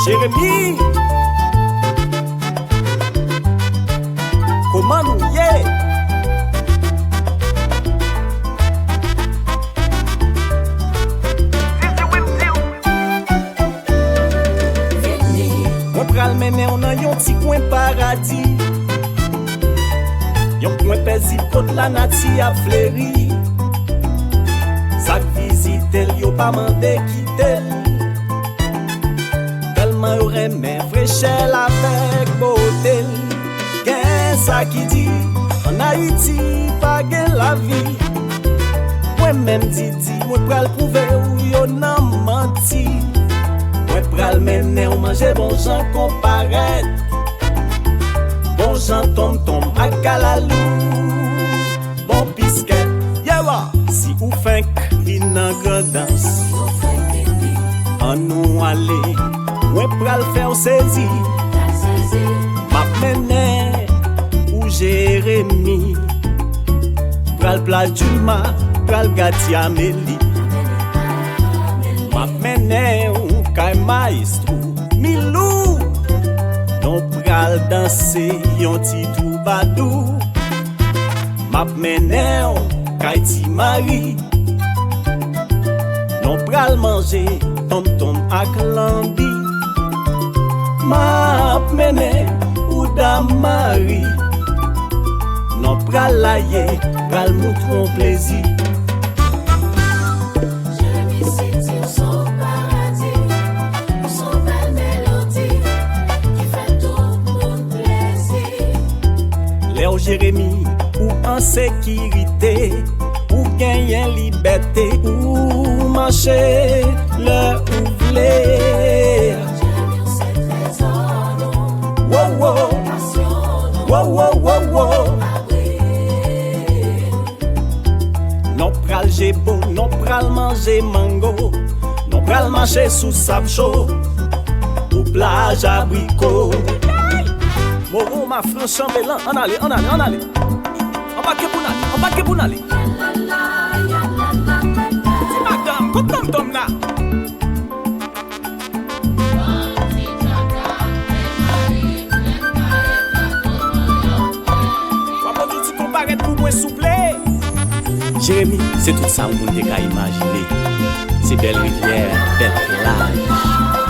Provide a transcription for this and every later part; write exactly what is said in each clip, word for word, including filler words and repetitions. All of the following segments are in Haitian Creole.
Jeremi, kòman nou ye? Mwen pral mennen w nan yon ti kwen paradi. Yon kwen pezib kot lanati ap fleri. Sa k vizite l, yo pa mande kite l. Tèlman yo renmen frechè l avèk bote l. Gen sa ki di, ann Ayiti pa gen lavi. Mwen menm Didi, mwen pral pwouve w yo nan manti. Mwen pral mennen w manje bon jan konparèt. Bon jan tonmtonm ak kalalou. Bon piskèt, yewa! Si ou fenk vin nan Grandans, ann nou ale. Mwen pral fè w sezi. M ap mennen ou Jeremi. Pral Plas Dilma, pral gad Ti Ameli. M ap mennen ou kay mayestwo Milou. Nou pral danse yon ti twoubadou. M ap mennen w kay Ti Mari. Nou pral manje tonmtonm ak lanbi. M ap mennen ou Dam Mari. Nou pral laye, pral moutre w plezi. Jeremi City, w se yon paradi, w se yon bèl melodi ki fè tout moun plezi. Lè w Jeremi, ou an sekirite, ou genyen libète, ou mache lè ou vle. Jeremi, w se trezò nou, wo, wo, pasyon nou, wo, wo, wo, wo, abri. Nou pral jebo, nou pral manje mango, nou pral mache sou sab cho, ou plaj abriko. Moro, mafran, chanbelan, ann ale, ann ale, ann ale. Anbake pou n ale, anbake pou n ale. Ti madanm, kot tonmtonm nan? W ap pran yon ti konparèt pou mwen, souple. Jeremi, se tout sa yon moun te ka imajine. Se bèl rivyè, bèl plaj,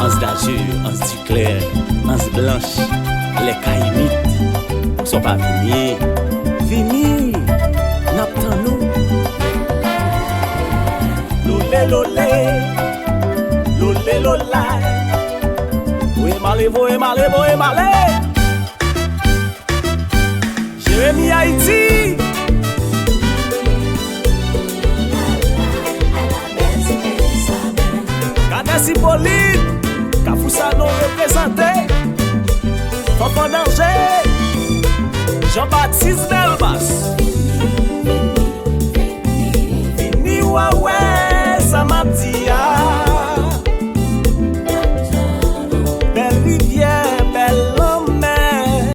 anse d'azur, anse du clair, anse blanche, les Caïmites. Poukisa w pa vini? Vini, n ap tann ou. Lole, lole, lole, lolay. Voye m ale, voye m ale, voye m ale. Jeremi Ayiti. Kadès Ipolit, Kafou Salon reprezante. Fanfan Danje, Jean Baptiste Belbas.